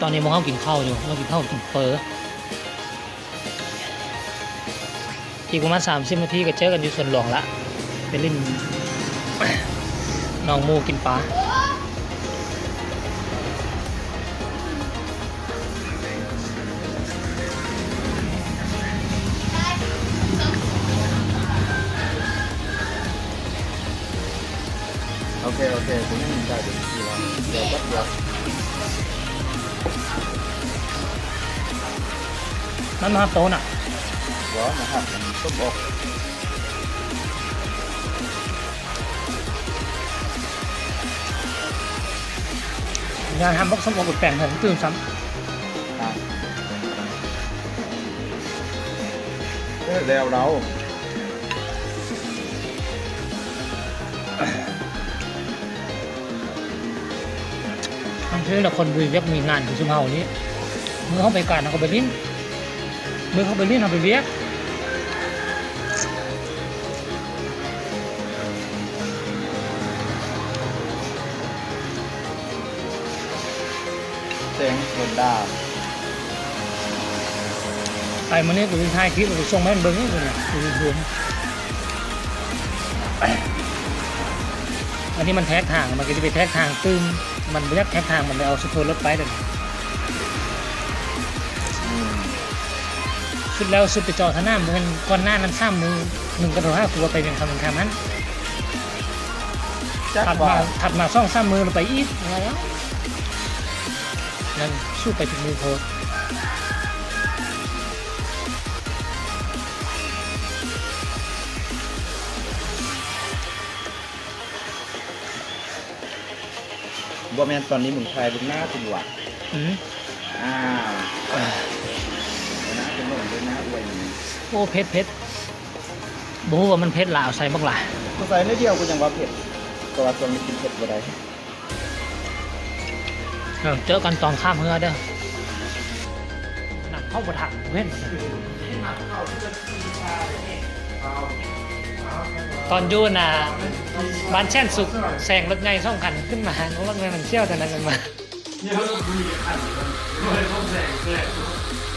ຕອນນີ້ໝູ່ເຮົາກິນເຂົ້າຢູ່ ມາກິນເຂົ້າ ກິນເຝີ. ອີກປະມານສາມສິບນາທີກໍເຈີກັນຢູ່ສວນຫຼວງລະ ໄປຫຼິ້ນນ້ອງໝູ່ກິນປາ. ໂອເຄ ໂອເຄ ຕົວນີ້ມັນໄດ້ເປັນທີ່ແລ້ວ ດຽວແປັບດຽວ ມັນມາຮັບໂຕນະ ບໍ່ ມາຮັບອັນສົ້ມອົກ ຢ່າທຳບັກສົ້ມອົກແປງໃຫ້ມັນຕື່ມຊ້ຳ ເອີ ແລ້ວເຮົາ ບາງເທື່ອລະຄົນບໍ່ມີວຽກມີງານຄືຊຸມເຮົານີ້ ມື້ເຮົາໄປການເຮົາກໍໄປຫຼິ້ນ ມື້ເຂົາໄປຫຼິ້ນເຮົາໄປວຽກ. ແສງໂດນດາ ໄປມື້ນີ້ກູຊິຖ່າຍຄລິບ ກູສົ່ງມາໃຫ້ເບິ່ງນີ້ ກູຊິເບິ່ງ ອັນນີ້ມັນແທກທາງ ມັນກໍຊິໄປແທກທາງຕື່ມ ມັນບໍ່ຢາກແທກທາງ ມັນໄດ້ເອົາຊຸບເຟີລົດໄປເດ້ ອືມ ສຸດແລ້ວສຸດໄປເຈາະສະໜາມ ບໍ່ແມ່ນກ່ອນໜ້ານັ້ນສາມມື້ ໜຶ່ງກໍໂທຫາກູວ່າໄປວຽງຄຳວຽງຄຳຫັ້ນ ຖັດມາ ຖັດມາສອງສາມມື້ລະໄປອີກ ວ່າແລ້ວ ນັ້ນສູ້ໄປທຸກມື້ໂພດ. ບໍ່ແມ່ນ ຕອນນີ້ມຶງຖ່າຍເບິ່ງໜ້າກູຢູ່ຫວາ? ອືມ ອ້າວ ໜ້າເປັນໜຸ່ມເດ້ ໜ້າອວຍນີ້ ໂອ້ ເຜັດ ເຜັດ ບໍ່ຮູ້ວ່າມັນເຜັດຫຼາຍ ເອົາໃສ່ບັກຫຼາຍ ໃສ່ໜ້ອຍດຽວກູຍັງວ່າເຜັດ ແຕ່ວ່າຊ່ວງນີ້ກິນເຜັດບໍ່ໄດ້. ເອີ ເຈີກັນຕອນຂ້າມເຮືອເດີ ນຳເຂົ້າບໍ່ທັນ ເຫັນ ຕອນຢູ່ນະ ບ້ານແສນສຸກ ແຊງລົດໃຫຍ່ສອງຄັນຂຶ້ນມາ ລົດໃຫຍ່ມັນສ່ຽວ ຕອນນັ້ນມັນມາ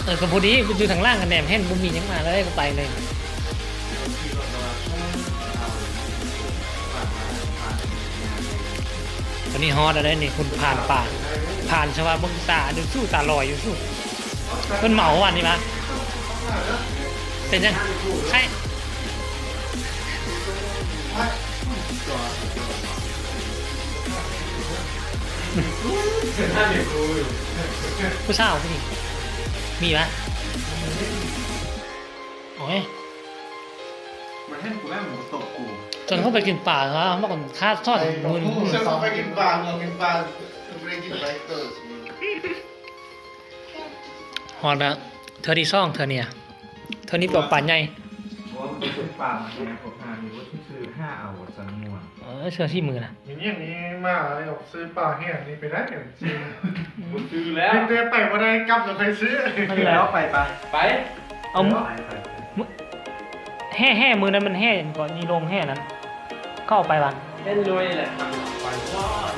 ເອີ ກໍພໍດີຢູ່ທາງຫຼັງ ກໍແນມເຫັນ ບໍ່ມີຫຍັງມາເລີຍ ກໍໄປເລີຍ. ຕອນນີ້ຮອດແລ້ວເດ້ນີ້ ຄຸນພານປ່າ ພານຊະວ່າເບິ່ງຕາ ດູສູ້ຕາລອຍຢູ່ສູ້ ເພິ່ນເມົາຫວານນີ້ມາ ເປັນຫຍັງ ໄຂ້ ຜູ້ສາວຜູ້ນີ້ ມີປະ? ໂອ້ຍ ມັນເຫັນກູແລ້ວມັນກໍຕົບກູ ຈົນເຂົ້າໄປກິນປາ ເຮົາມັນກໍຄາດຊອດ ເອີ ມື້ນີ້ ເຈົ້າເຂົ້າໄປກິນປາ ເຮົາກິນປາ ບໍ່ໄດ້ກິນໄປເກີດ ຮອດແລ້ວ ເທື່ອທີສອງ ເທື່ອນີ້ ເທື່ອນີ້ເປັນປາໃຫຍ່ ເພາະວ່າມັນເປັນປາແຮງ ພວກຫານີ້ບໍ່ຊື່ ຫາເອົາວ່າຊັ້ນມ່ວນ ເອີ ເຊື່ອສີມືນະ ມີຫຍັງນີ້ມາເອົາຊື້ປາແຮງນີ້ໄປໄດ້ ບໍ່ຊື້ແລ້ວ ມີແຕ່ໄປບໍ່ໄດ້ ກັບແລ້ວໄປຊື້ ນັ້ນແຫຼະ ໄປ ໄປ ໄປ ເອົາ ໄປ ໄປ ແຮ່ ແຮ່ມື້ນັ້ນມັນແຮ່ຫຍັງເກາະ ນີ້ໂລງແຮ່ນັ້ນ ເຂົາເອົາໄປຫວາ? ແຮ່ນ້ອຍແຫຼະ ໄປ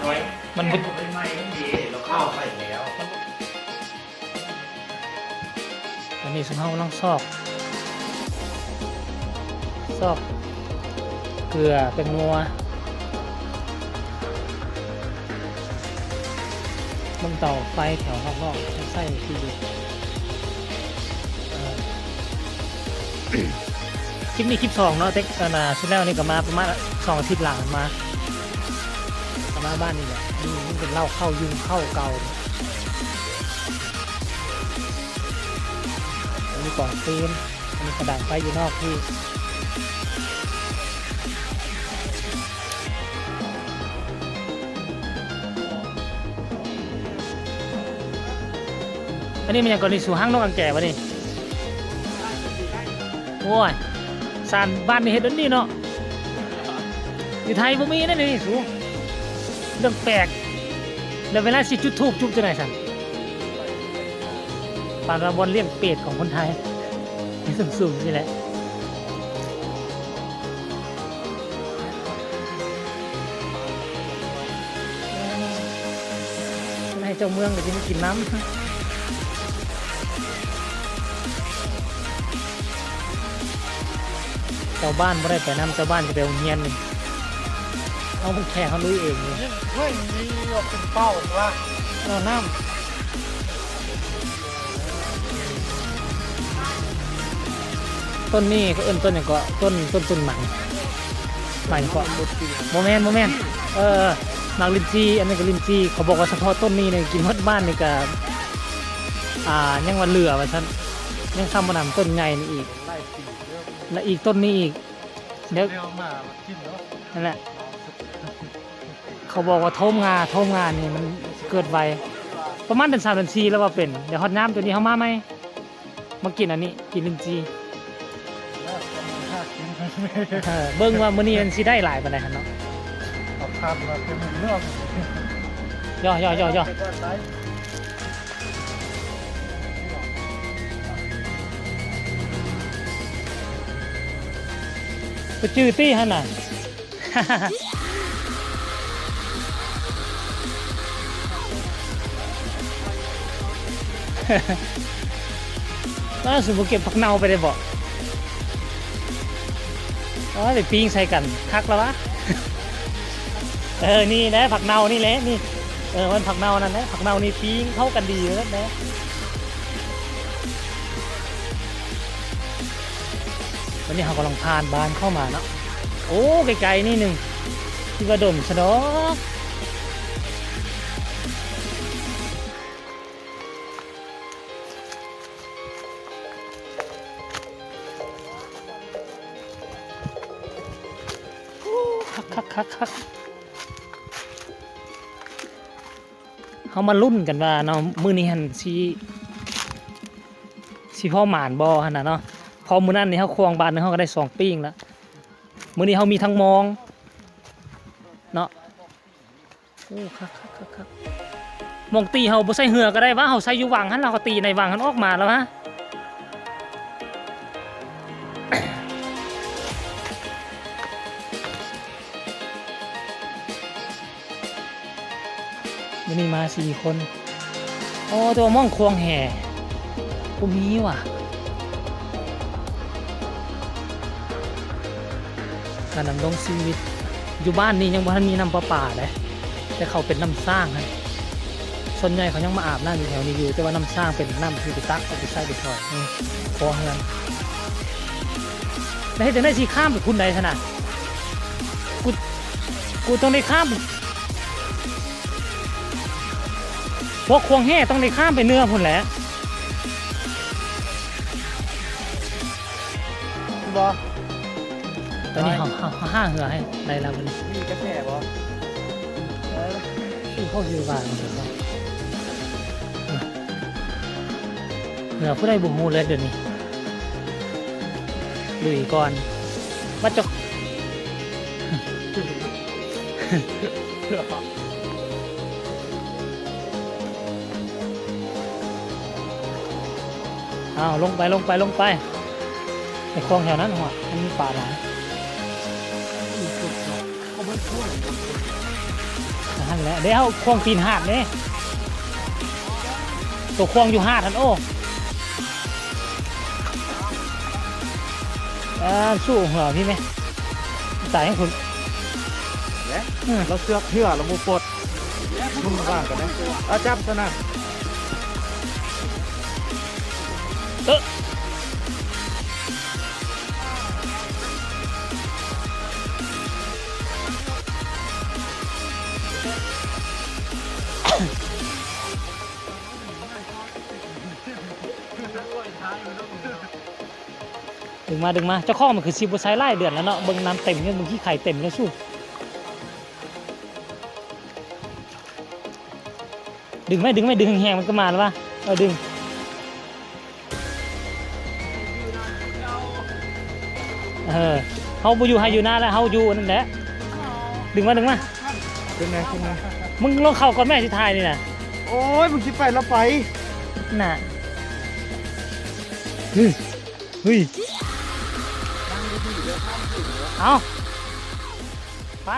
ນ້ອຍ ມັນບໍ່ ໄປໃໝ່ນີ້ ລາວເອົາໄປແລ້ວ. ຕອນນີ້ຊຸມເຮົາກຳລັງຊອກ ຊອກເກືອ ແປ້ງນົວ ເບິ່ງເຕົາໄຟແຖວຮອບນອກ ໃຊ້ທີ່ ເອີ ຄລິບນີ້ຄລິບສອງເນາະ ແຕ່ ອັນນ່າ ຊຸດແລ້ວນີ້ກໍມາປະມານສອງອາທິດຫຼັງມາ ກໍມາບ້ານນີ້ແຫຼະ ອັນນີ້ມັນເປັນເລົ້າເຂົ້າ ຍຸງເຂົ້າເກົ່າ ອັນນີ້ກອງຟືນ ອັນນີ້ກະດັງໄຟຢູ່ນອກພີ້ ອັນນີ້ແມ່ນຫຍັງເກາະນີ້ ສູ ຫາງນົກອັງແກບໍ່ນີ້? ໂອ້ຍ ຊານບ້ານນີ້ເຮັດແບບນີ້ເນາະ ຢູ່ໄທບໍ່ມີເດ້ນີ້ສູ ເລື່ອງແປກ ແລ້ວເວລາຊິຈຸດທູບຈຸດຈັ່ງໃດຊັ້ນ? ປານວ່າບ່ອນລ້ຽງເປດຂອງຄົນໄທ ສູງໆ ຊີ້ແຫຼະ ໃຫ້ ເຈົ້າເມືອງກໍຊິມາກິນນຳ. ເຈົ້າບ້ານບໍ່ໄດ້ໄປນຳ, ເຈົ້າບ້ານຈະໄປໂຮງຮຽນນີ້. ເອົາ ພວກແຂກເຮົາລຸຍເອງນີ້. ເຮີ້ຍ ມີເອົາເປັນເປົ້າລະ ເອົານ້ຳ. ຕົ້ນນີ້ເຂົາເອີ້ນຕົ້ນຫຍັງເກາະ? ຕົ້ນ ຕົ້ນ ຕົ້ນຫຍັງ? ໝາກຫຍັງເກາະ? ບໍ່ແມ່ນ ບໍ່ແມ່ນ. ເອີ ໝາກລິນຈີ່, ອັນນີ້ກໍລິນຈີ່. ເຂົາບອກວ່າສະເພາະຕົ້ນນີ້ນີ້ ກິນໝົດບ້ານນີ້ກໍ ອ່າ ຍັງວ່າເຫຼືອວ່າຊັ້ນ. ຍັງຊ້ຳວ່ານັ້ນ ຕົ້ນໃຫຍ່ນີ້ອີກ ແລະ ອີກຕົ້ນນີ້ອີກ. ດຽວ ນັ້ນແຫຼະ ເຂົາບອກວ່າໂທມງາ, ໂທມງານີ້ມັນເກີດໄວ ປະມານເດືອນສາມເດືອນສີ່ແລ້ວວ່າເປັນ. ດຽວຮອດຍາມໂຕນີ້ເຮົາມາໃໝ່ ມາກິນອັນນີ້ ກິນລິນຈີ່. ເອີ ເບິ່ງວ່າມື້ນີ້ມັນຊິໄດ້ຫຼາຍປານໃດຫັ້ນເນາະ. ເອົາພາບມາເຕັມເນາະ. ຍໍ ຍໍ ຍໍ ຍໍ. ບໍ່ຈື່ຕິຫັ້ນນະ. ອ້າວ ຊິບໍ່ເກັບຜັກເນົ່າໄປໄດ້ບໍ່? ໂອ້ຍ ໄປປີ້ງໃສ່ກັນ ຄັກລະວະ. ເອີ ນີ້ແຫຼະ ຜັກເນົ່ານີ້ແຫຼະ ນີ້. ເອີ ມັນຜັກເນົ່ານັ້ນແຫຼະ ຜັກເນົ່ານີ້ປີ້ງເຂົ້າກັນດີເລີຍແຫຼະ. ຕອນນີ້ເຮົາກຳລັງຜ່ານບ້ານເຂົ້າມາເນາະ. ໂອ້ ໄກລໆ ນີ້ໜຶ່ງ ຄິດວ່າດົນຊະດອກ. ຄັກໆໆໆ. ເຮົາມາລຸ້ນກັນວ່າເນາະ ມື້ນີ້ຫັ້ນຊິ ຊິພໍໝານບໍ່ຫັ້ນນະເນາະ. ເພາະມື້ນັ້ນນີ້ເຮົາຄວາງບາດໜຶ່ງ ເຮົາກໍໄດ້ສອງປີ້ງລະ. ມື້ນີ້ເຮົາມີທັງມອງເນາະ. ໂອ້ ຄັກໆໆໆ. ມອງຕີເຮົາບໍ່ໃຊ້ເຮືອກໍໄດ້ວະ, ເຮົາໃຊ້ຢູ່ວັງຫັ້ນ ເຮົາກໍຕີໃນວັງຫັ້ນອອກມາແລ້ວຫະ. ມື້ນີ້ມາສີ່ຄົນ. ໂອ້ ແຕ່ວ່າໝ່ອງຄວາງແຫບໍ່ມີຫວາ. ການດຳລົງຊີວິດຢູ່ບ້ານນີ້ຍັງບໍ່ທັນມີນ້ຳປະປາເດ້, ແຕ່ເຂົາເປັນນ້ຳສ້າງຫັ້ນ. ສ່ວນໃຫຍ່ເຂົາຍັງມາອາບນ້ຳຢູ່ແຖວນີ້ຢູ່, ແຕ່ວ່ານ້ຳສ້າງເປັນນ້ຳທີ່ໄປຕັກເອົາໄປໃຊ້ໄປສອຍໃນຄົວເຮືອນ. ແລ້ວເຮັດຈັ່ງໃດຊິຂ້າມໄປພຸ້ນໄດ້ຊັ້ນນະ? ກູ ກູຕ້ອງໄດ້ຂ້າມ ພວກຄວາງແຫຕ້ອງໄດ້ຂ້າມໄປເໜືອພຸ້ນແຫຼະ. ບໍ່ ຕອນນີ້ເຮົາ ເຮົາ ເຮົາຫາເຮືອໃຫ້ໄດ້ແລ້ວບັດນີ້. ມີກະແສບໍ່? ເອີ ເຂົາຢູ່ວ່າ ເຮືອຜູ້ໃດບໍ່ຮູ້ແລ້ວດຽວນີ້. ລຸຍກ່ອນ ມາຈົກ. ອ້າວ ລົງໄປ ລົງໄປ ລົງໄປ ໄປຄອງແຖວນັ້ນ ຫົວ ມັນມີປາຫຼາຍ. ຫັ້ນແຫຼະ ເດ້ ເຮົາຄວາງຕີນຫາດເດ້ ໂຕຄວາງຢູ່ຫາດຫັ້ນ. ໂອ້ ອ່າ ສູ້ເຮືອພີ່ແມ່ ຕາຍຫຍັງພຸ້ນ ແຫຼະ ອືມ ລາວເຊືອກເຮືອ ລາວບໍ່ປົດ ມຶງວ່າງກັນເດ້ ອາ ຈັບຊະນະ ເອີ. ດຶງມາ ດຶງມາ ເຈົ້າຂອງມັນຄືຊິບໍ່ໃຊ້ຫຼາຍເດືອນແລ້ວເນາະ. ເບິ່ງນ້ຳເຕັມຢູ່ ເບິ່ງຂີ້ໄຄເຕັມຢູ່ ສູ້ ດຶງໄວ້ ດຶງໄວ້ ດຶງແຮງໆ ມັນກໍມາແລ້ວວະ. ເອີ ດຶງ ເອີ ເຮົາບໍ່ຢູ່ໄຮ່ຢູ່ນາແລ້ວ ເຮົາຢູ່ນັ້ນແຫຼະ. ດຶງມາ ດຶງມາ ຂຶ້ນມາ ຂຶ້ນມາ. ມຶງລອງເຂົ້າກ່ອນແມ່ ຊິຖ່າຍນີ້ນະ. ໂອ້ຍ ມຶງຊິໄປລະໄປ ນະ ເຮີ້ຍ ເຮີ້ຍ ເອົາ ໄປ.